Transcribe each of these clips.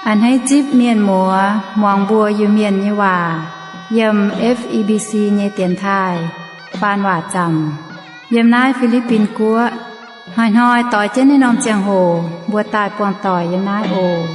A'hneiv zipv mienh muoz muangx mbuo Iu-Mienh nyei waac yiem F E B C nyei dienx taaih faan waac zaamc yiem naaiv Fi^li^bin Guoqv. Hnoi-hnoi doix jienv naaiv norm ziangh hoc mbuo daaih buangh doic yiem naaiv oc.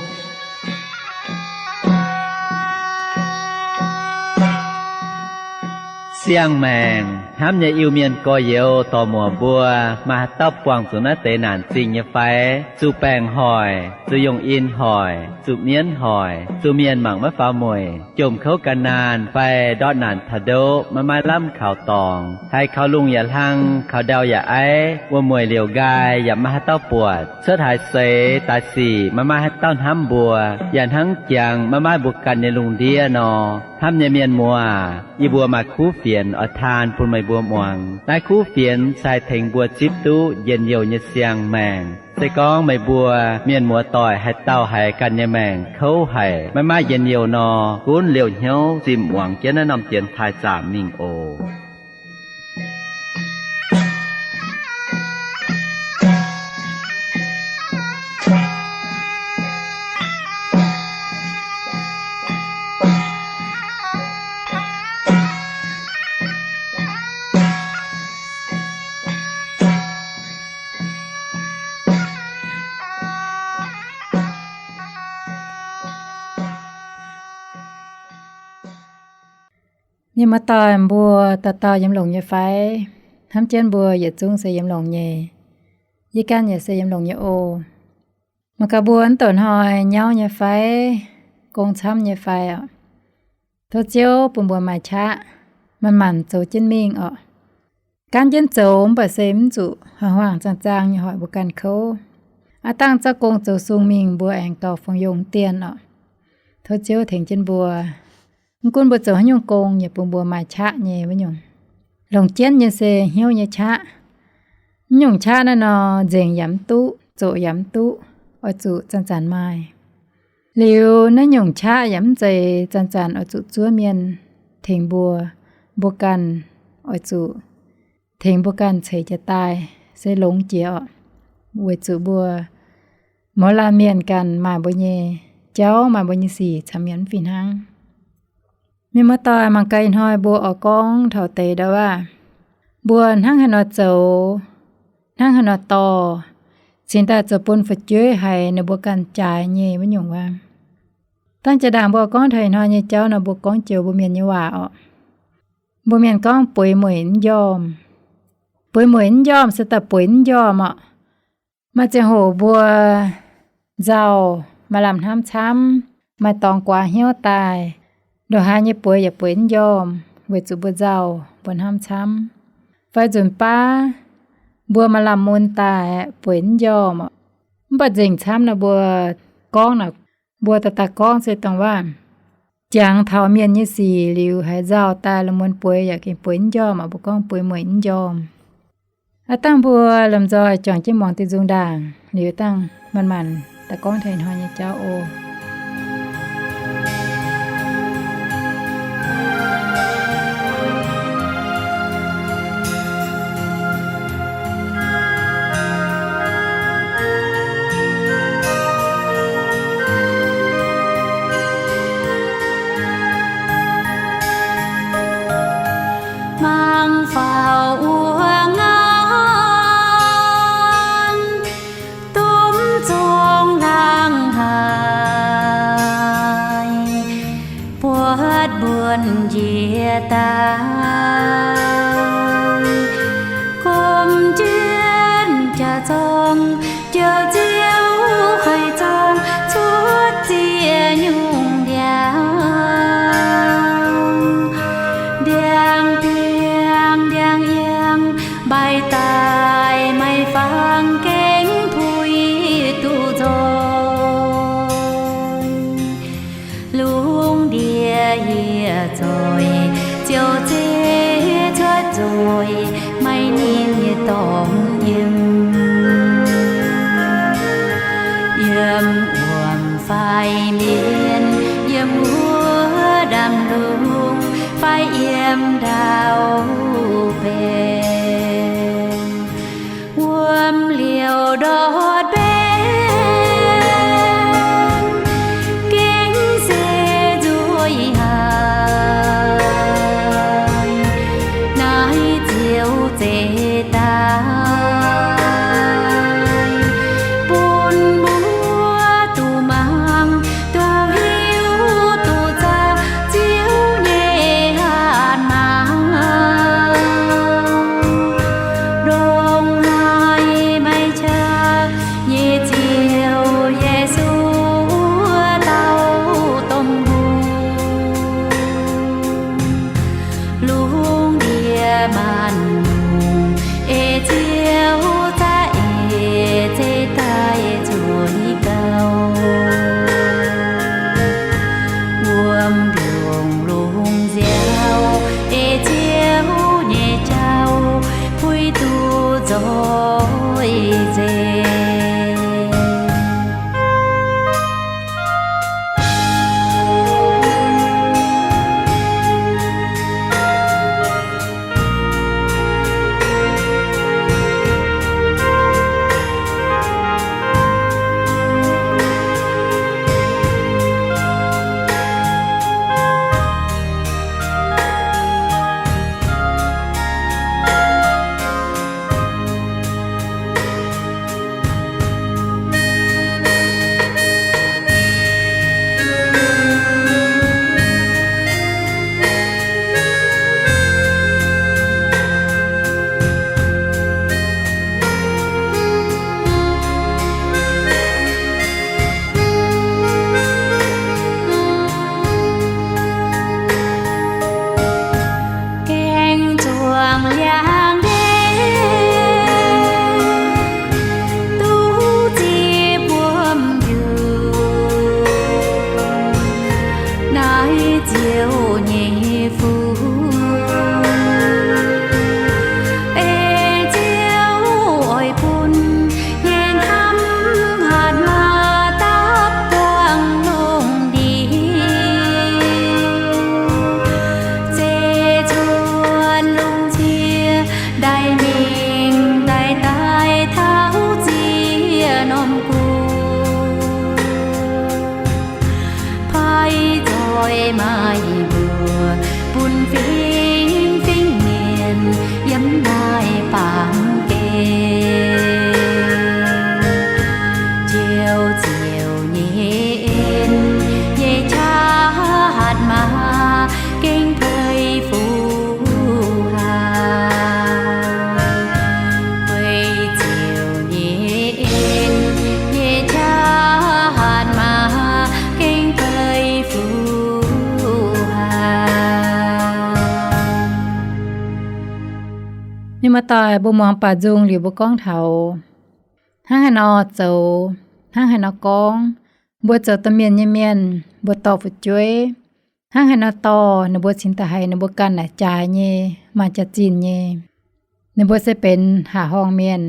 Siang-maengc hnamv nyei Iu-Mienh gorx-youz dorc-muoc mbuo, maaih haaix dauh buangh zuqc naaiv deix naanc zingh nyei fai? Zuqc baengc hoic, zuqc yungh in hoic, zuqc mienv hoic, zuqc mienh mangc maiv faaux mueic, jomc kouv gan naanh fai ndortv naanc taux ndoqv maiv maaih lamh kaux dorngx, haiz kaux lungh yaac hlang, kaux ndau yaac aiv, wuom-mueic liouc nqaai yaac maiv maaih haaix dauh buatc, cuotv haaix seix daaih sic maiv maaih haaix dauh hnamv mbuo, yaac hnangv jangx maiv maaih mbuo ganh nyei lungh ndiev nor. Hnamv nyei mienh muoz, yie mbuo maaih kuv fienx oix taan bun meih mbuo muangx. Naaiv kuv fienx se haih tengx mbuo zipv duqv njien-youh nyei siang-maengc. Se gorngv meih mbuo mienh muoz doic haaix dauh haiz ganh nyei maengc kouv haic, maiv maaih njien-youh nor, gunv liouh hnyouv zinh muangx jienv naaiv norm dienx taaih zaamc mingh oc. Mienh muoz-doic mbuo dauh dauh yiem longx nyei fai? Hnamv jienv mbuo yietc zungv se yiem longx nyei. Yie ganh yaac se yiem longx nyei oc. Mangc gaax mbuo mv douc hnoi nyauv nyei fai, gong camv nyei fai oc. Tov Ziouv bun mbuo maaih qaqv, manc-manc zoux jienv mingh oc. Gaanv jienv zoux mv baac se mv zuqc haaix hmuangx zaang-zaang nyei hoic mbuo ganh kouv. Aav dangh zorqv gong zoux sung mingh mbuo aengx gauh fungx-yongh dienh oc. Tov Ziouv tengx jienv mbuo. Mv gunv mbuo zoux haaix nyungc gong yaac bun mbuo maaih qaqv nyei wuov nyungc. Longc jienv nyei se hnyouv nyei qaqv. Mv nyungc qaqv naaiv nor, nzengc yaac mv duqv, zoqc yaac mv duqv, oix zuqc zanc-zanc maaih. Liuz naaiv nyungc qaqv yaac mv zeiz zanc-zanc oix zuqc zuov mienh tengx mbuo, mbuo ganh oix zuqc tengx mbuo ganh ceix jiez daaih se longx jiex oc. Weic zuqc mbuo mouz laanh mienh ganh maaih mbuo nyei jauv, maaih mbuo nyei sic camv mienh mv fih hnangv. Mienh muoz-doic, mangc gaax ih hnoi mbuo oix gorngv taux deix ndau aav, mbuo hnangv haaix nor zoux, hnangv haaix nor dorh, cingx daaih zoux bun fu'jueiv haiz ninh mbuo ganh jaaix nyei wuov nyungc waac. Dangh jaa-ndaangc mbuo gorngv taux ih hnoi nyei jauv nor, mbuo gorngv joux mbuo mienh nyei waac oc. Mbuo mienh gorngv bueix mueic mv njormh. Bueix mueic mv njormh se daaih bueix mv njormh oc. Maaih ziangh hoc mbuo nzauh, maaih lamh hnamv camv, maaih dorngx guaax hnyouv daaih, ndongc haaix nyei bueix yaac bueix mv njormh, weic zuqc mbuo nzauh, mbuo hnamv camv. Fai nzunc baav mbuo maaih lamh mun daaih bueix mv njormh oc. Mv baac nzengc camv nor mbuo gorngv nor, mbuo daaih daaih gorngv se dongh waac jangx taux mienh nyei sic liuz haiz nzauh daaih lungh muonz bueix yaac gengh bueix mv njormh oc. Mbuo gorngv bueix mueic mv njormh. Aav dangh mbuo lomh nzoih juangc jienv muangx diuh nzung ndaangc liuz dangh manc-manc daaih gorngv taux ih hnoi nyei jauv oc. Mangc faaux wuov ngaanv, dumv zong laangz haic, buatc mbuonx njiec daaih, gomh jienv jaax-zorng, joux ziouv haic zorng cuotv ziex nyungc ndiangx. Ndiangx-biangh ndiangx-yangh mbaih daaih maiv fangx gengh puix duqv nzoih. Lungh ndiev yietc zoih, ziouc zeiz cuotv nzoih, maiv ninh nyei dorngx yiem. Yiem wuom fai mienh, yiem wuov ndaamv-lungh fai yiem ndau-benx, wuom liouh ndortv mbenv, Ziouv nyei fuqv. Ei Ziouv oix bun nyei hnamv hatc maaz dapv buangh lungh ndiev, zeiz cuotv lungh ndiev daaih mingh daaih daaih taux ziex norm guoqv. Paaiv zoih maaih mbuox bun fingx fingx mienh yiem naaiv baamh gen. Ziouv, Ziouv nyei en nyei qaqv hatc maaz gengh peix fuqv haic. Weic Ziouv nyei en nyei qaqv hatc maaz gengh peix fuqv haic. Mienh muoz-doic, mbuo muangx baac nzung liuz mbuo gorngv taux hnangv haaix nor zoux, hnangv haaix nor gorngv, mbuo zoux domh mienh nyei mienh, mbuo dorh fu'jueiv, hnangv haaix nor dorh, ninh mbuo cingx daaih haiz ninh mbuo ganh naaic jaaix nyei, maaih jaax-zinh nyei, ninh mbuo se benx haac horngh mienh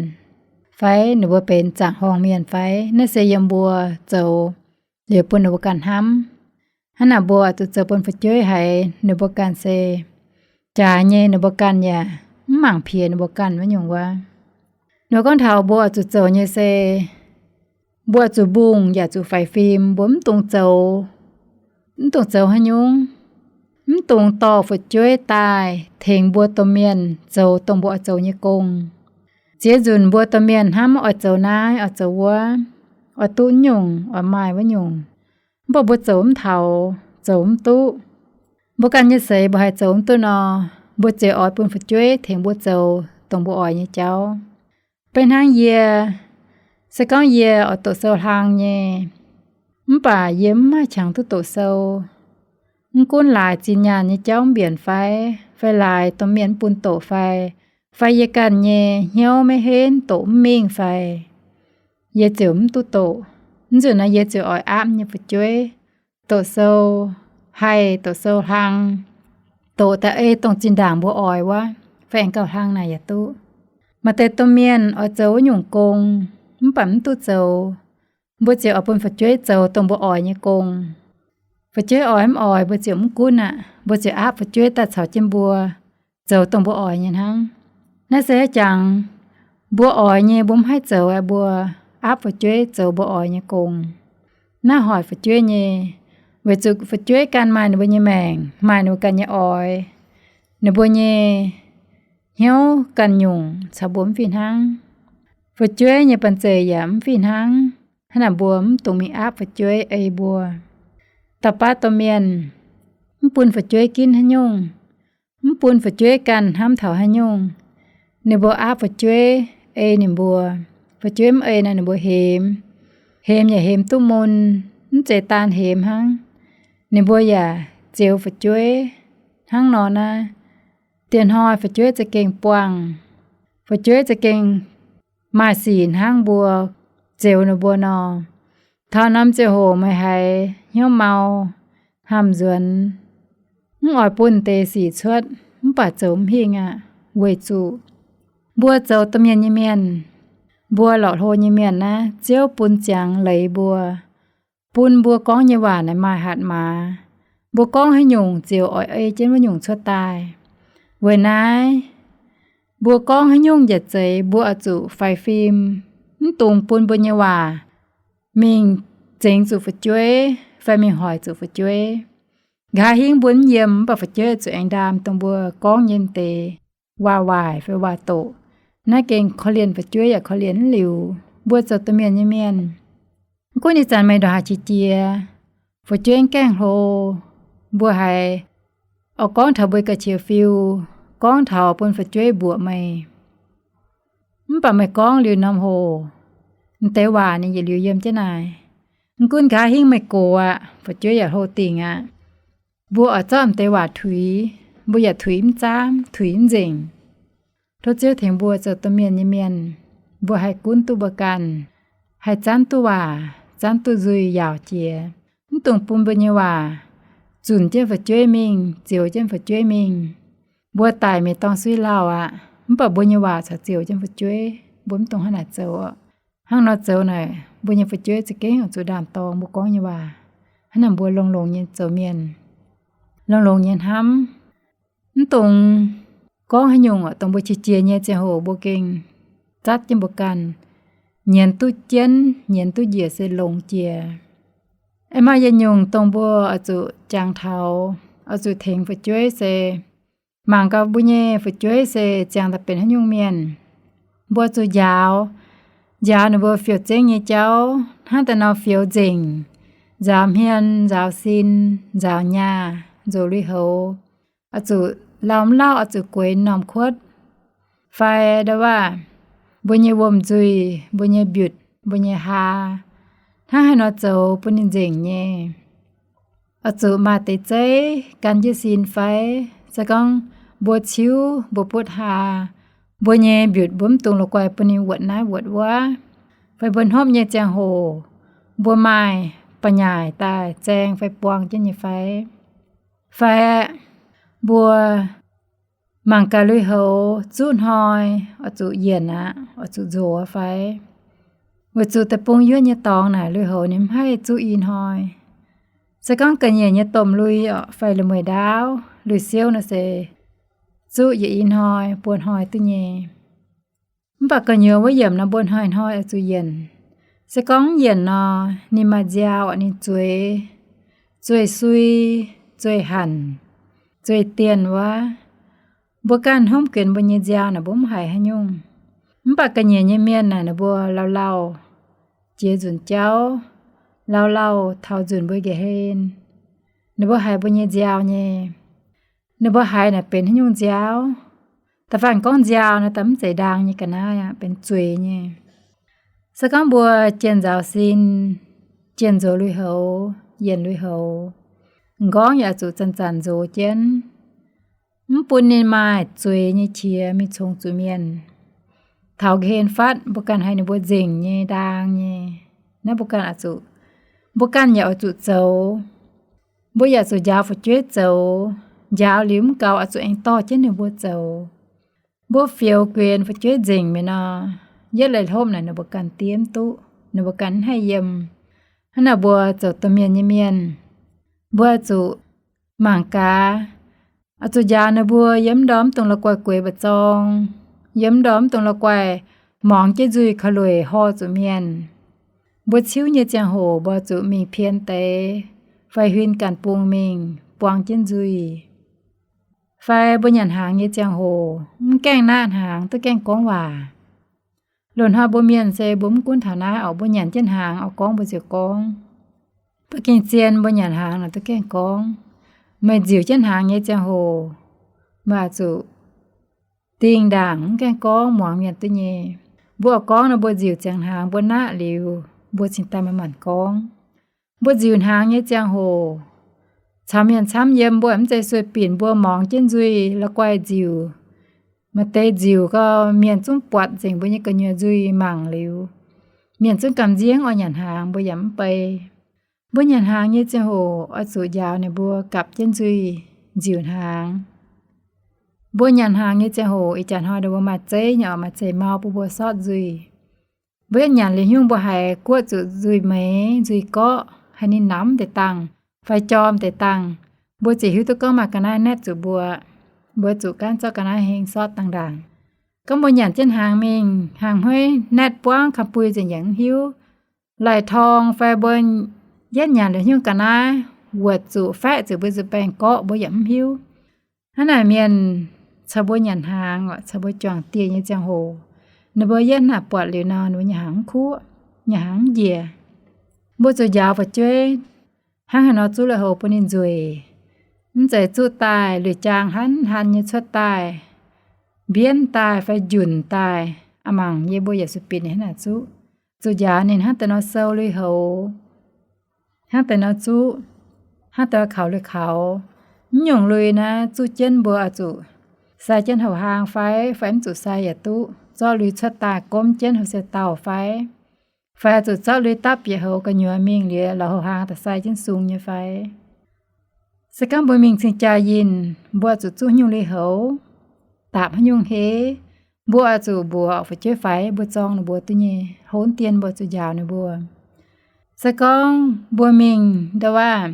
fai ninh mbuo benx zaangc horngh mienh fai? Naaiv se yiem mbuo zoux liuz bun ninh mbuo ganh hnamv. Hnangv naaic mbuo oix zuqc zoux bun fu'jueiv haiz ninh mbuo ganh se jaaix nyei, ninh mbuo ganh yaac mv mangc piex ninh mbuo ganh wuov nyungc wuov. Ninh mbuo gorngv taux mbuo oix zuqc zoux nyei se, mbuo oix zuqc mbungh yaac zuqc faix fim, mbuo mv dungx zoux, mv dungx zoux haaix nyungc, mv dungx dorh fu'jueiv daaih tengx mbuo domh mienh zoux dongh mbuo oix zoux nyei gong. Ziex nzunc mbuo domh mienh hnamv oix zoux naaiv oix zoux wuov, oix duqv nyungc oix maaih wuov nyungc, mv baac mbuo zoux mv taux, zoux mv duqv. Mbuo ganh nyei seix mbuo haih zoux mv duqv nor, mbuo ziouc oix bun fu'jueiv tengx mbuo zoux dongh mbuo oix nyei jauv. Beiv hnangv yie, se gorngv yie oix doqc sou hlang nyei, mv baac yie mv maaih qangx duqv doqc sou. Mv gunv laaix zinh nyaanh nyei jauv mv mbienc fai, fai laaix domh mienh mv bun doqc fai, fai yie ganh nyei hnyouv maiv henv doqc mv mingh fai, yie ziouc mv duqv doqc. Mv nzunc naaiv yie ziouc oix aapv nyei fu'jueiv doqc sou, haih doqc sou hlang, doqc daaih ei dongh zinh ndaangc mbuo oix wuov, fai aengx gauh hlang naaic yaac duqv. Maaih deix domh mienh oix zoux wuov nyungc gong, mv baac mv duqv zoux. Mbuo ziouc oix bun fu'jueiv zoux dongh mbuo oix nyei gong. Fu'jueiv oix mv oix mbuo ziouc mv gunv aqv. Mbuo ziouc aapv fu'jueiv daaih caux jienv mbuo zoux dongh mbuo oix nyei hnangv. Naaiv se haaix jangx, mbuo oix nyei mbuo mv haih zoux aqv, mbuo aapv fu'jueiv zoux mbuo oix nyei gong. Naaiv hoic fu'jueiv nyei, weic zuqc fu'jueiv ganh maaih ninh mbuo nyei maengc, maaih ninh mbuo ganh nyei oix, ninh mbuo nyei hnyouv ganh nyungc caux mbuo mv fih hnangv. Fu'jueiv nyei banh zeic yaac mv fih hnangv. Hnangv naaic mbuo mv dungx mingh aapv fu'jueiv ei mbuo. Dauh baav domh mienh mv bun fu'jueiv ginv haaix nyungc, mv bun fu'jueiv ganh hnamv taux haaix nyungc, ninh mbuo aapv fu'jueiv ei ninh mbuo. Fu'jueiv mv ei nor ninh mbuo hemx, hemx yaac hemx duqv mun. Mv zeiz daan hemx hnangv, ninh mbuo yaac zeux fu'jueiv. Hnangv nor naaiv, dieh hnoi fu'jueiv za'gengh buangh, fu'jueiv za'gengh maaih sic hnangv mbuo zeux ninh mbuo nor. Taux norm ziangh hoc meih haiz hnyouv mau, hnamv nzuonx, mv oix bun deix sic cuotv, mv baac zoux mv hingh aqv. Weic zuqc mbuo zoux domh mienh nyei mienh, mbuo lorqc hlo nyei mienh naaiv, Ziouv bun ziangx leiz mbuo, bun mbuo gorngv nyei waac naaic maaih hatc maaz. Mbuo gorngv haaix nyungc ziouc oix ei jienv wuov nyungc cuotv daaih. Weic naaiv, mbuo gorngv haaix nyungc yietc zeiz mbuo oix zuqc faix fim, mv dungx bun mbuo nyei waac mingh zengx zuqc fu'jueiv fai mingh hoic zuqc fu'jueiv. Nqa'haav hingv mbuo mv yiem, mv baac fu'jueiv zuqc aengx ndaam dongh mbuo gorngv nyei deix waac-waaic fai waac-doqc. Naaiv gengh korv-lienh fu'jueiv yaac korv-lienh mv liuz mbuo zoux domh mienh nyei mienh. Mv gunv ih zanc meih ndongc haaix qiex jiez, fu'jueiv mv gaengh hlo, mbuo haiz oix gorngv taux mbuo ga'qiex fiu, gorngv taux bun fu'jueiv mbuoqc meih, mv baac meih gorngv liuz norm hoc, m'deix waac ninh yietc liuz yiem jienv naaic. Mv gunv nqa'haav hingv meih gox aqv, fu'jueiv yaac hlo dingc aqv. Mbuo oix zorqv m'deix waac tuix, mbuo yaac tuix mv zaamv, tuix mv nzengc. Tov Ziouv tengx mbuo zoux domh mienh nyei mienh, mbuo haih gunv duqv mbuo ganh, haih zanv duqv waac, zanv duqv nzuih yaauc jiex, mv dungx bun mbuo nyei waac zunc jienv fu'jueiv mingh, zioux jienv fu'jueiv mingh. Mbuo daic mingh dorng suiv lauh aqv, mv baac mbuo nyei waac caux zioux jienv fu'jueiv, mbuo mv dungx hnangv naaic zoux. Hnangv nor zoux naaic, mbuo nyei fu'jueiv za'gengh oix zuqc ndaam-dorng mbuo gorngv nyei waac. Hnangv naaic mbuo longx-longx nyei zoux mienh, longx-longx nyei hnamv. Mv dungx gorngv haaix nyungc oc, dongh mbuo qiex jiez nyei ziangh hoc mbuo gengh zatv jienv mbuo ganh, nyienz duqv jienv, nyienz duqv njiec se longx jiex. Aengx maaih yietc nyungc dongh mbuo oix zuqc jangx taux, oix zuqc tengx fu'jueiv se, mangc gaax mbuo nyei fu'jueiv se ziangh daaih benx haaix nyungc mienh. Mbuo zuqc njaaux, njaaux ninh mbuo fioux-zengv nyei jauv hnangv daaih nor fioux nzengc, nzaaux hmien, nzaaux sin, nzaaux nyaah, nzox lui-houx, oix zuqc lauh mv lauh, oix zuqc gueix norm kuotv, fai nda'waav mbuo nyei wuom-nzuih, mbuo nyei mbiutc, mbuo nyei haa, hnangv haaix nor zoux bun ninh nzengc nyei. Oix zuqc maaih deix zeiv gan jienv sin fai, se gorngv mbuo ciuv, mbuo butv haa, mbuo nyei mbiutc mbuo mv dungx la'guaih bun ninh wuotc naaiv wuotc wuov, fai mbuo hnopv nyei ziangh hoc mbuo maaih ba'nyaaic daaih zaeng fai buang jienv nyei fai, fai mbuo mangc gaax lui-houx zuqv hnoi, oix zuqc yienc aqv, oix zuqc nzox fai? Weic zuqc deic-bung-yuoqv nyei dorngx naaic lui-houx ninh mv haih zuqv i hnoi. Se gorngv ga'nyiec nyei domh lui oc, fai lui-mueic ndaauv, lui-siouv nor se zuqv yietc i hnoi buo hnoi duqv nyei. Mv baac gu'nyuoz wuov yiemc nor mbuo hnoi-hnoi oix zuqc yienc. Se gorngv mv yienc nor, ninh maaih nziaaux oc, ninh zueiz, zueih sui, zueih hanc, zueih dienh wuov. Mbuo ganh hopv guenx mbuo nyei nziaaux naaic mbuo mv haiz haaix nyungc. Mv baac ga'nyiec nyei mienh naaic ninh mbuo lauh lauh jiex nzunc jauv, lauh lauh taux nzunc mbuo nqa'hlen, ninh mbuo haiz mbuo nyei nziaaux nyei. Ninh mbuo haiz naaic benx haaix nyungc nziaaux. Da'faanh gorngv nziaaux naaic daaih mv zeiz ndaang nyei ga'naaiv aqv, benx zueiz nyei. Se gorngv mbuo jienh nzaaux sin, jienh nzox lui-houx, yienc lui-houx, m'nqorngv yaac zuqc zanc-zanc nzox jienv, mv bun ninh maaih zueiz nyei qiex mingh congx zuqc mienh. Taux nqa'hlen fatv mbuo ganh haiz ninh mbuo nzengc nyei, ndaang nyei. Naaiv mbuo ganh oix zuqc, mbuo ganh yaac oix zuqc zoux. Mbuo yaac zuqc njaaux fu'jueiv zoux. Njaaux liuz mv gaux oix zuqc aengx dorh jienv ninh mbuo zoux. Mbuo fioux guenx fu'jueiv nzengc mi'aqv nor, yietv leih hlopv naaic ninh mbuo ganh diev mv duqv, ninh mbuo ganh mv haih yiem. Hnangv naaic mbuo zoux domh mienh nyei mienh, mbuo zuqc mangc gaax, oix zuqc njaaux ninh mbuo yiem ndorm mv dungx la'guaih gueix mba'zorng, yiem ndorm mv dungx la'guaih morngx jienv nzuih ka'lueic hor zuqc mienh. Mbuo ciuv nyei ziangh hoc mbuo zuqc mingh pien deix fai huin ganh bung mingh buang jienv nzuih. Fai mbuo nyanc hnaangx nyei ziangh hoc mv gaengh naqv hnaangx duqv gaengh gorngv waac. Loz-hnoi mbuo mienh se mbuo mv gunv taux naaiv oc, mbuo nyanc jienv hnaangx oix gorngv mbuo ziouc gorngv. Mv baac gengh zien mbuo nyanc hnaangx naaic duqv gaengh gorngv. Meih nziux jienv hnaangx nyei ziangh hoc, meih oix zuqc dingh ndaangc mv gaengh gorngv muangx mienh duqv nyei. Mbuo oix gorngv nor mbuo nziux ziangx hnaangx mbuo naqv liuz, mbuo cingx daaih manc-manc gorngv. Mbuo nziux hnaangx nyei ziangh hoc, caux mienh camv yiem mbuo mv zeiz sueih binc, mbuo morngx jienv nzuih la'guaih nziux. Maaih deix nziux gau mienh zungv buatc nzengc mbuo nyei gu'nyuoz nzuih mangc liuz, mienh zungv gamh nziev oix nyanc hnaangx, mbuo yaac mv bei. Mbuo nyanc hnaangx nyei ziangh hoc oix zuqc njaaux ninh mbuo gapv jienv nzuih nziux hnaangx. Mbuo nyanc hnaangx nyei ziangh hoc ih jaax hnoi ninh mbuo maaih zeiv nyei oc, maaih zeiv-mau bun mbuo sortv nzuih. Mbuo yietv nyanc liuz nyungc mbuo haiz guoqv zuqc nzuih meix, nzuih gorqv, haiz ninh namx deix dangh fai jorm deix dangh, mbuo ziouc hiuv duqv gorngv maaih ga'naaiv naetv zuqc mbuo. Mbuo zuqc gaanv zorqv ga'naaiv heng sortv dangh ndaangc. Gorngv mbuo nyanc jienv hnaangx mingh, hnaangx hmueiv naetv buangv, kamx bui nzengc yaac mv hiuv. Laih torng fai mbuo yietv nyanc liuz nyungc ga'naaiv wuotc zuqc faeqv ziouc mbuo zuqc baengh gorqv, mbuo yaac mv hiuv. Hnangv naaic mienh caux mbuo nyanc hnaangx, caux mbuo juangc dieh nyei ziangh hoc, ninh mbuo yietv naaic buatc liuz nor, ninh mbuo nyanc hnaangx mv kuqv, nyanc hnaangx mv njiec. Mbuo zuqc njaaux fu'jueiv hnangv haaix nor zuqv lui-houx bun ninh nzueic. Mv zeiz zuqv daaih lui-jaang hnanv hnanv nyei cuotv daaih, mbienv daaih fai njunc daaih, a'mangc yie mbuo yaac sueih binc ninh hnangv naaic zuqv. Zuqc njaaux ninh hnangv deix nor sou lui-houx, hnangv deix nor zuqv, hnangv deix nor kaux lui-kaux. Mv nyungc lui naaiv zuqv jienv mbuo oix zuqc sai jienv houh hlaang fai, fai mv zuqc sai yaac duqv, zorqv lui cuotv daaih gomv jienv houh siou-dauh fai, fai zuqc zorqv lui dapv bieqc houx gu'nyuoz mingh liuz lorz houh hlaang daaih sai jienv sung nyei fai. Se gorngv mbuo mingh cing-jaa yinh, mbuo oix zuqc zuqv nyungc lui-houx, daapc haaix nyungc heiv, mbuo oix zuqc mbuox fu'jueiv faix mbuo zorng ninh mbuo duqv nyei, hov dien mbuo zuqc njaaux ninh mbuo. Se gorngv mbuo mingh ndau waac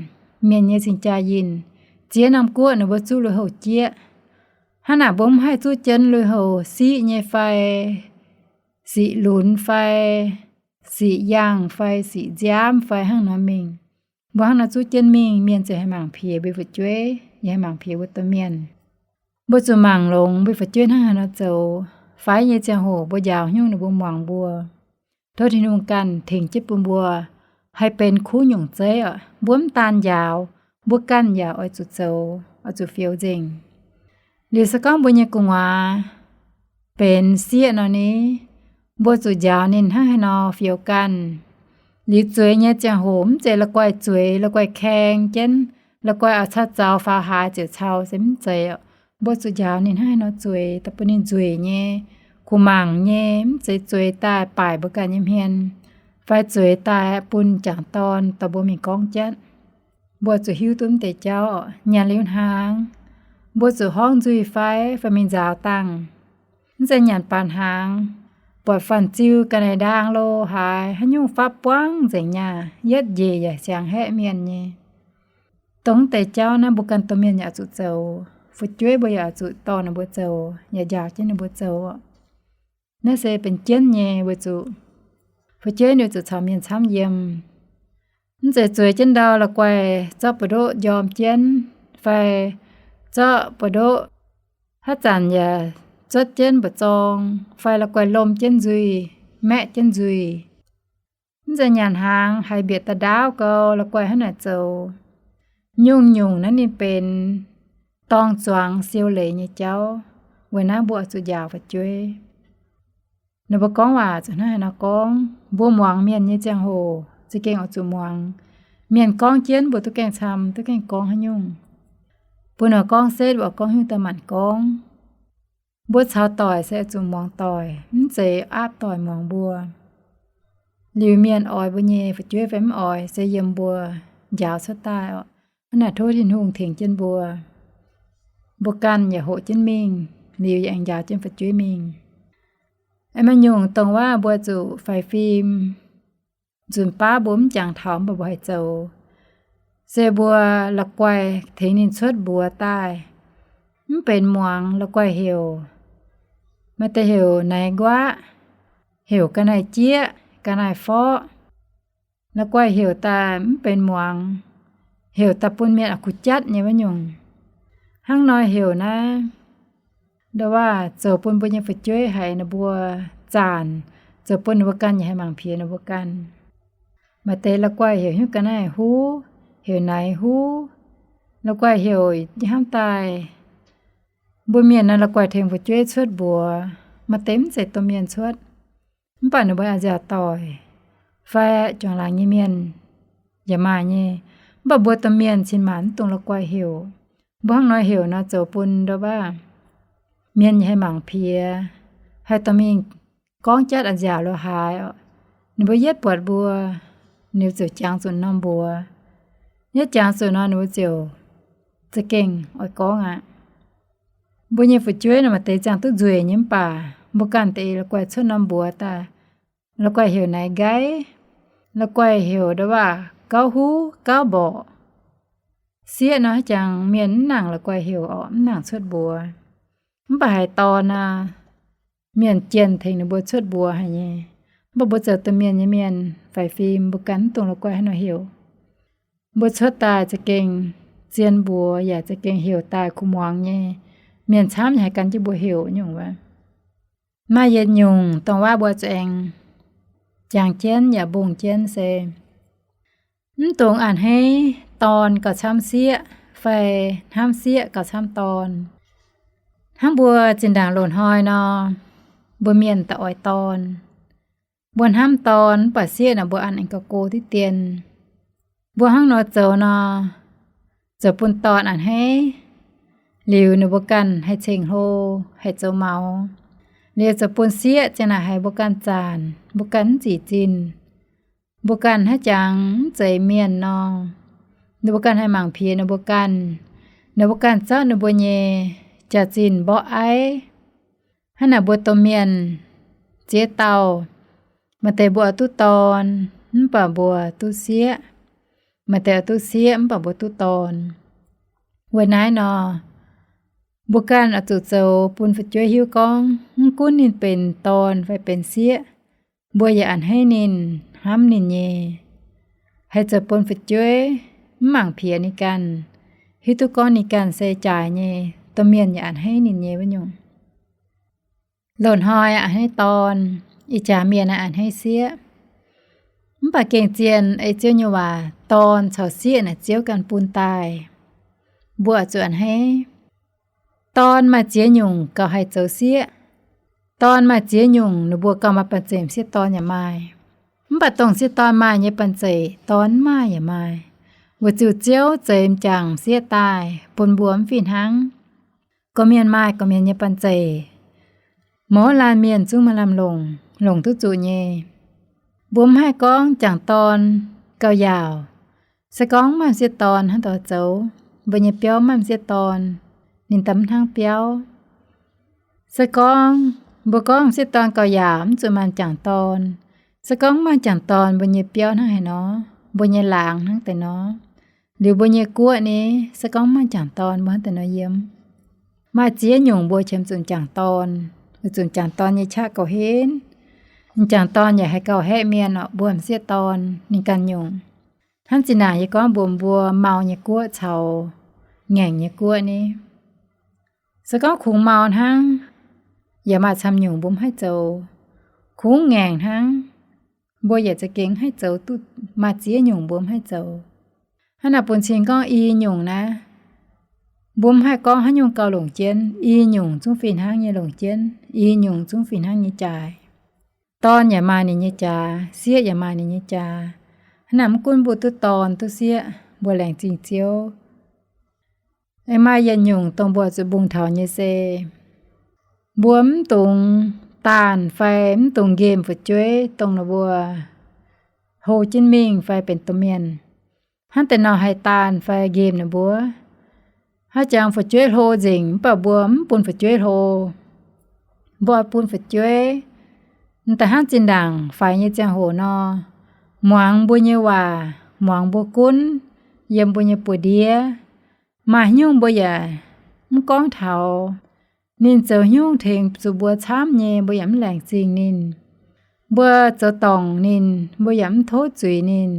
mienh nyei cing-jaa yinh, ziex norm guoqv ninh mbuo zuqv lui-houx jieqv. Hnangv naaic mbuo mv haih zuqv jienv lui-houx siqv nyei fai siqv lunx fai siqv yangh fai siqv nziaamv fai hnangv nor mingh. Mbuo hnangv nor zuqv jienv mingh, mienh ziouc haih mangc piex mbuo fu'jueiv, yaac haih mangc piex mbuo domh mienh. Mbuo zuqc mangc longx mbuo fu'jueiv hnangv haaix nor zoux. Faix nyei ziangh hoc mbuo njaaux nyungc ninh mbuo muangx mbuo. Tov Tin-Hungh ganh tengx jienv bun mbuo haih benx kuv nyungc zeiv oc. Mbuo mv daan njaaux, mbuo ganh yaac oix zuqc zoux, oix zuqc fioux nzengc. Liuz se gorngv mbuo nyei gu'nguaaz benx sieqv nor ni, mbuo zuqc njaaux ninh hnangv haaix nor fioux ganh. Liuz zueiz nyei ziangh hoc mv zeiz la'guaih zueiz, la'guaih kaeng jienv, la'guaih oix cau zaux faaux haaix ziouc cau, se mv zeiz oc. Mbuo zuqc njaaux ninh hnangv haaix nor zueiz, daaih bun ninh nzueic nyei, kuv mangc nyei, mv zeiz zueiz daaih baaic mbuo ganh nyei hmien, fai zueiz daaih bun m'jangc dorn dorh mbuo mingh gorngv jatv. Mbuo zuqc hiuv duqv mv deix jauv oc. Nyanc liuz hnaangx, mbuo zuqc horngv nzuih fai, fai mingh nzaaux dangh. Mv zeiz nyanc baac hnaangx, buatc fanh ziu ga'naaiv ndaang lo haaix, haaix nyungc fapv buangv nzengc nyaah, yietv njiec yaac siangx haeqv mienh nyei. Dongh mv deix jauv naaiv mbuo ganh domh mienh yaac zuqc zoux, fu'jueiv mbuo yaac zuqc dorh ninh mbuo zoux, yaac njaaux jienv ninh mbuo zoux. Naaiv se benx jienv nyei weic zuqc fu'jueiv ninh zuqc caux mienh camv yiem. Mv zeiz zueiz jienv ndau la'guaih zorqv buoz-ndoqv njorm jienv, fai zorqv buoz-ndoqv haaix zanc yaac zuotv jienv mbu'zorng, fai la'guaih lomh jienv nzuih, maeqv jienv nzuih. Mv zeiz nyanc hnaangx haiz mbietc da'ndaauv gau la'guaih hnangv naaic zoux. Nyungc-nyungc naaiv ninh benx dorng zuangx siou leiz nyei jauv, weic naaiv mbuo oix zuqc njaaux fu'jueiv. Ninh mbuo gorngv waac zuqc hnangv haaix nor gorngv, mbuo muangx mienh nyei ziangh hoc za'gengh oix zuqc muangx. Mienh gorngv jienv mbuo duqv gaengh camv, duqv gaengh gorngv haaix nyungc. Mbuo nor gorngv setv, mbuo gorngv nyungc daaih maanc gorngv. Mbuo caux doic se oix zuqc muangx doic, mv zeiz aapv doic muangx mbuo. Liuz mienh oix mbuo nyei fu'jueiv fai mv oix se yiem mbuo njaaux cuotv daaih oc. Hnangv naaic tov Tin-Hungh tengx jienv mbuo. Mbuo ganh yaac hoqc jienv mingh, liuz yaac aengx njaaux jienv fu'jueiv mingh. Aengx maaih nyungc dongh waac mbuo zuqc faix fim, nzunc baav mbuo mv jangx taux mv baac mbuo haih zoux, se mbuo la'guaih tengx ninh cuotv mbuox daaih, mv benx muangx, la'guaih heuc. Maaih deix heuc naaiv nquaqv, heuc ga'naaiv jieqv, ga'naaiv forqv. La'guaih heuc daaih mv benx muangx, heuc daaih bun mienh kuh jatv nyei wuov nyungc. Hnangv nor heuc naaiv, ndau waac zoux bun mbuo nyei fu'jueiv haiz ninh mbuo zaanc, zoux bun ninh mbuo ganh yaac haih mangc piex ninh mbuo ganh. Maaih deix la'guaih heuc hnyouv ga'naaiv huv, heuc naaiv huv. La'guaih heuc hnamv daaih, mbuo mienh naaiv la'guaih tengx fu'jueiv cuotv mbuox, maaih deix mv zeiz domh mienh cuotv, mv baac ninh mbuo a'nziaauc doic fai juangc laangz nyei mienh yaac maaih nyei. Mv baac mbuo domh mienh cin-maanc mv dungx la'guaih heuc. Mbuo hnangv nor heuc nor zoux bun ndau waac mienh haih mangc piex, haih dorh mingh gorngv jatv a'nziaauc lo haaix oc. Ninh mbuo yietv buatc mbuo, ninh mbuo ziouc jangx zuqc norm mbuox. Yietv jangx zuqc nor ninh mbuo ziouc za'gengh oix gorngv aqv. Mbuo nyei fu'jueiv nor maaih deix ziangh duqv nzueic nyei mv baac mbuo ganh deix la'guaih cuotv norm mbuox daaih, la'guaih heuc naaiv nqaiv, la'guaih heuc ndau waac gauv huv gauv mborqc. Sieqv nor haaix jangx mienh mv nangc la'guaih heuc orqc, mv nangc cuotv mbuox. Mv baac haaix dorn aqv, mienh jienh tengx ninh mbuo cuotv mbuox haic nyei. Mv baac mbuo zoux domh mienh nyei mienh faix fim mbuo ganh mv dungx la'guaih haaix nor heuc. Mbuo cuotv daaih za'gengh zien mbuox yaac za'gengh heuc daaih kuh muangx nyei. Mienh camv yaac haih gan jienv mbuo heuc nyungc wuov. Maaih yietc nyungc dongh waac mbuo zuqc aengx jangx jienv yaac mbungh jienv se, mv dungx a'hneiv dorn gauh camv sieqv fai hnamv sieqv gauh camv dorn. Hnangv mbuo zinh ndaangc loz-hnoi nor, mbuo mienh da'oix dorn. Mbuo hnamv dorn mv baac sieqv naaic mbuo an aengx gauh go diqv dien. Mbuo hnangv nor zoux nor, zoux bun dorn a'hneiv, liuz ninh mbuo ganh haih ceng hlo, haih zoux maux. Liuz zoux bun sieqv ziang naaic haiz mbuo ganh zaanc, mbuo ganh mv zic zinh. Mbuo ganh haaix jangx mv zeiz mienh nor, Ninh mbuo ganh haih mangc piex ninh mbuo ganh. Ninh mbuo ganh zorqv ninh mbuo nyei jaax-zinh mborqv aiv. Hnangv naaic mbuo domh mienh ziex dauh, maaih deix mbuo oix duqv dorn, mv baac mbuo duqv sieqv. Maaih deix oix duqv sieqv mv baac mbuo duqv dorn. Weic naaiv nor, mbuo ganh oix zuqc zoux bun fu'jueiv hiuv gorngv, mv gunv ninh benx dorn fai benx sieqv, mbuo yaac a'hneiv ninh, hnamv ninh nyei. Haih zoux bun fu'jueiv mv mangc piex ninh ganh, hiuv duqv gorngv ninh ganh se jaaix nyei, domh mienh yaac a'hneiv ninh nyei wuov nyungc. Loz-hnoi a'hneiv dorn, ih jaax mienh a'hneiv sieqv. Mv baac gengh zien ei Ziouv nyei waac, dorn caux sieqv naaic Ziouv ganh bun daaih. Mbuo oix zuqc a'hneiv. Dorn maaih ziex nyungc gauh haih zoux sieqv. Dorn maaih ziex nyungc ninh mbuo gauh maaih banh zeic, m'sieqv dorn yaac maaih. Mv baac dongh m'sieqv dorn maaih nyei banh zeic dorn mv maaih yaac maaih, weic zuqc Ziouv zeix m'jangc m'sieqv daaih bun mbuo mv fih hnangv. Gorqv-mienh maaih gorqv-mienh nyei banh zeic. Mouz laanh mienh zungv maaih lamh longc, longc duqv zuqc nyei. Mbuo mv haih gorngv m'jangc dorn gauh yaauc. Se gorngv maaih m'sieqv dorn hnangv doix zoux, mbuo nyei biauv maaih m'sieqv dorn, ninh daaih mv hnangv biauv. Se gorngv mbuo gorngv m'sieqv dorn gauh yaauc, mv zuqc maaih m'jangc dorn. Se gorngv maaih m'jangc dorn, mbuo nyei biauv hnangv haaix nor, mbuo nyei laangz hnangv deix nor, liuz mbuo nyei guoqv ni, se gorngv maaih m'jangc dorn mbuo hnangv deix nor yiem. Maaih ziex nyungc mbuo qiemx zuqc m'jangc dorn, weic zuqc m'jangc dorn nyei qaqv gauh henv. M'jangc dorn yaac haih gauh haeqv mienh orqc, mbuo m'sieqv dorn ninh ganh nyungc. Hnangv zinh ndaangc yie gorngv mbuox mbuo, mau nyei guoqv caux ngaengc nyei guoqv ni, se gorngv kungx mau hnangv, yaac maaih camv nyungc mbuo mv haih zoux. Kungx ngaengc hnangv, mbuo yaac za'gengh mv haih zoux duqv. Maaih ziex nyungc mbuo mv haih zoux. Hnangv naaic bun cing gorngv i nyungc naaiv, mbuo mv haih gorngv haaix nyungc gauh longc jienv. I nyungc zungv fih hnangv nyei longc jienv, i nyungc zungv fih hnangv nyei jaaix. Dorn yaac maaih ninh nyei jaax, sieqv yaac maaih ninh nyei jaax. Hnangv naaic mv gunv mbuo duqv dorn duqv sieqv, mbuo laengz zingh Ziouv. Aengx maaih yietc nyungc dongh mbuo zuqc mbungh taux nyei se, mbuo mv dungx daanh fai mv dungx nqemh fu'jueiv dongh ninh mbuo hlo jienv mingh fai benx domh mienh. Hnangv deix nor haih daanh fai nqemh ninh mbuo. Haaix jangx fu'jueiv hlo nzengc mv baac mbuo mv bun fu'jueiv hlo. Mbuo oix bun fu'jueiv daaih hnangv zinh ndaangc faix nyei ziangh hoc nor, muangx mbuo nyei waac, muangx mbuo gunv, yiem mbuo nyei buoz-ndiev. Maaih haaix nyungc mbuo yaac mv gorngv taux. Ninh zoux haaix nyungc tengx zuqc mbuo camv nyei, mbuo yaac mv laengz zingh ninh. Mbuo zoux dorngc ninh, mbuo yaac mv tov zuiz ninh.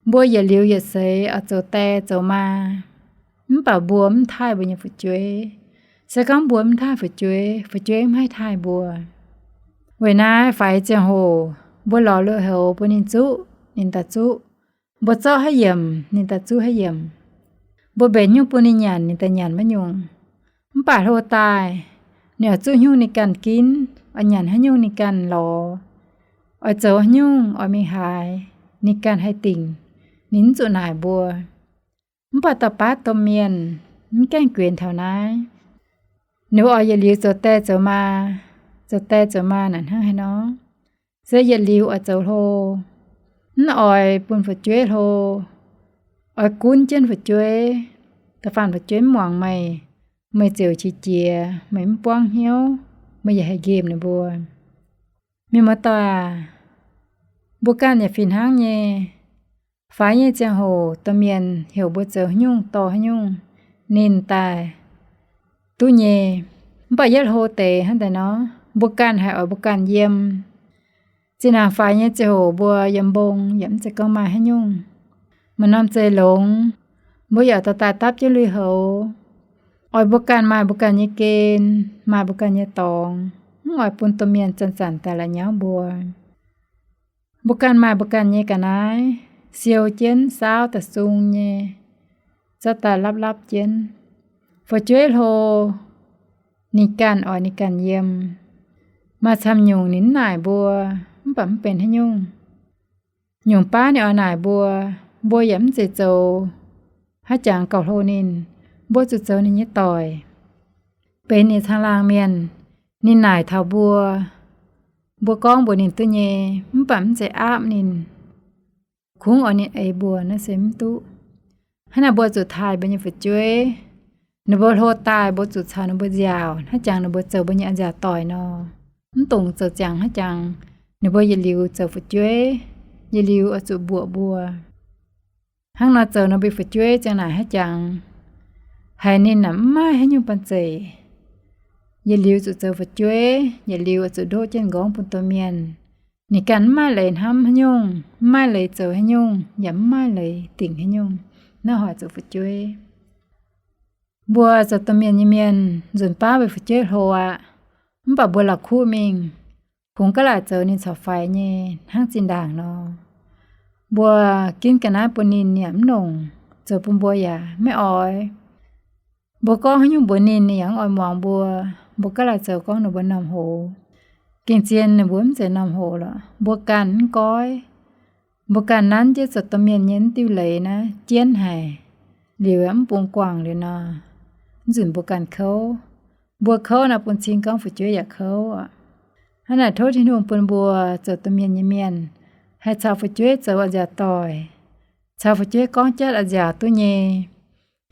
Mbuo yietc liuz yietc seix oix zoux die zoux maa, mv baac mbuo mv taaih mbuo nyei fu'jueiv. Se gorngv mbuo mv taaih fu'jueiv, fu'jueiv mv haih taaih mbuo. Weic naaiv faix ziangh hoc mbuo lorz lui-houx bun ninh zuqv, ninh daaih zuqv. Mbuo zorqv haaix yiemc, ninh daaih zuqv haaix yiemc. Mbuo mbenc nyungc bun ninh nyanc, ninh daaih nyanc maiv nyungc. Mv baac hlo daaih, ninh oix zuqv haaix nyungc ninh ganh ginv, oix nyanc haaix nyungc ninh ganh lorz, oix zoux haaix nyungc oix mingh haaix, ninh ganh haih dingc. Ninh mv zuqc naaic mbuo. Mv baac dauh baav domh mienh mv gaengh guenx taux naaiv. Ninh mbuo oix yietc liuz zoux die zoux maa. Zoux die zoux maa naaic hnangv haaix nor, se yietc liuz oix zoux hlo. Mv oix bun fu'jueiv hlo. Oix gunv jienv fu'jueiv. Da'faanh fu'jueiv mv muangx meih, meih ziouc qiex jiez, meih mv buangv hnyouv, meih yaac haih nqemh ninh mbuo. Mienh muoz-doic aac, mbuo ganh yaac fih hnangv nyei. Faix nyei ziangh hoc domh mienh heuc mbuo zoux haaix nyungc dorh haaix nyungc, ninh daaih duqv nyei. Mv baac yietv hlo deix hnangv daaih nor, mbuo ganh haih oix mbuo ganh yiem. Zinh ndaangc faix nyei ziangh hoc mbuo yiem mbong yaac mv zeiz gorngv maaih haaix nyungc. Maaih norm zeiv-longx, mbuo yaac dorh daaih dapv jienv lui-houx. Oix mbuo ganh maaih mbuo ganh nyei gen, maaih mbuo ganh nyei dorngx, mv oix bun domh mienh zanc-zanc daaih la'nyauv mbuo. Mbuo ganh maaih mbuo ganh nyei ga'naaiv, siou jienv saauv daaih sung nyei, zorqv daaih lapv-lapv jienv. Fu'jueiv hlo, ninh ganh oix ninh ganh yiem. Maaih camv nyungc ninh mv naaic mbuo, mv baac mv benx haaix nyungc. Nyungc baav ninh oix naaic mbuo, mbuo yaac mv zeiz zoux haaix jangx gauh hlo ninh, mbuo zuqc zoux ninh nyei doic, benx ninh caangh laangh mienh. Ninh naaic taux mbuo, mbuo gorngv mbuox ninh duqv nyei, mv baac mv zeiz aapv ninh. Kungx oix ninh eix mbuo naaiv se mv duqv. Hnangv naaic mbuo zuqc taaih mbuo nyei fu'jueiv. Ninh mbuo hlo daaih mbuo zuqc caux ninh mbuo nziaauc hnangv jangx ninh mbuo zoux mbuo nyei a'nziaauc doic nor. Mv dungx zoux ziangx hnangv jangx ninh mbuo yietc liuz zoux fu'jueiv, yietc liuz oix zuqc mbuoqc mbuo. Hnangv nor zoux nor mbuo fu'jueiv ziang naaic hnangv jangx, haiz ninh naaic mv maaih haaix nyungc banh zeic. Yietc liuz zuqc zoux fu'jueiv, yietc liuz oix zuqc ndoqv jienv nqorngv bun domh mienh. Ninh ganh mv maaih leiz hnamv haaix nyungc, mv maaih leiz zoux haaix nyungc, yaac mv maaih leiz dingc haaix nyungc. Naaiv hoic zoux fu'jueiv. Mbuo zoux domh mienh nyei mienh nzunc baav weic fu'jueiv hlo aqv. Mv baac mbuo la'kuqv mingh, kungx gaav laaic zoux ninh caux faix nyei hnangv zinh ndaangc nor. Mbuo ginv ga'naaiv bun ninh, ninh yaac mv longc, zoux bun mbuo yaac maiv oix. Mbuo gorngv haaix nyungc mbuox ninh, ninh yaac mv oix muangx mbuo. Mbuo gaav laaic zoux gorngv ninh mbuo normh hoc. Gengh zien ninh mbuo mv zeiz normh hoc lorqc, mbuo ganh mv goiv. Mbuo ganh nanv jienv zoux domh mienh nyei mv diuh leiz naaiv jienv haic, liuz mv bung guangc liuz nor, mv nzunc mbuo ganh kouv. Mbuo kouv naaiv bun cing gorngv fu'jueiv yaac kouv oc. Hnangv naaic tov Tin-Hungh bun mbuo zoux domh mienh nyei mienh haih caux fu'jueiv zoux a'nziaauc doic, caux fu'jueiv gorngv jatv a'nziaauc duqv nyei.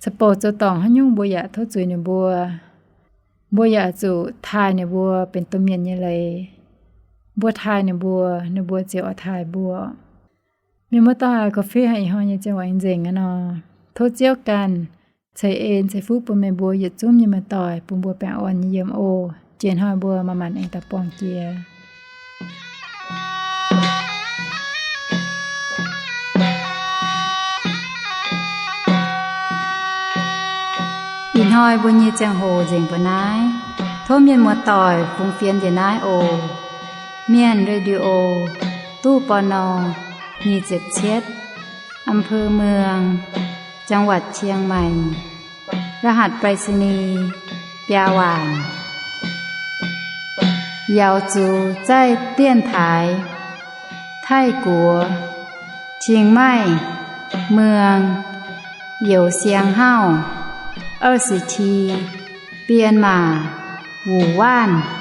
Caux bouh zoux dorngc haaix nyungc mbuo yaac tov zuiz ninh mbuo. Mbuo yaac zuqc taaih ninh mbuo benx domh mienh nyei leiz. Mbuo taaih ninh mbuo, ninh mbuo ziouc oix taaih mbuo. Mienh muoz-doic, korv-fiqv haic ih hnoi nyei ziangh hoc aengx nzengc aqv nor. Tov Ziouv ganh ceix en ceix fuqv bun meih mbuo yietc zungv nyei muoz-doic, bun mbuo baengh orn nyei yiem oc. Jiex hnoi mbuo manc-manc aengx daaih buangh jiex. Ih hnoi mbuo nyei ziangh hoc nzengc mbuo naaiv. Tov mienh muoz-doic fungx fienx njiec naaiv oc. Mienh Radio, ตู้ ปณ. nyic ziepc cietv, อำเภอเมือง จังหวัดเชียงใหม่ รหัสไปรษณีย์ biaa waanc. Yaux zuqc zaih 电台 Taiv-Guoqv, Chiang Mai, Muang, Youh Siang Hauv, 二十七, Bienh Maac, Wuc Waanv.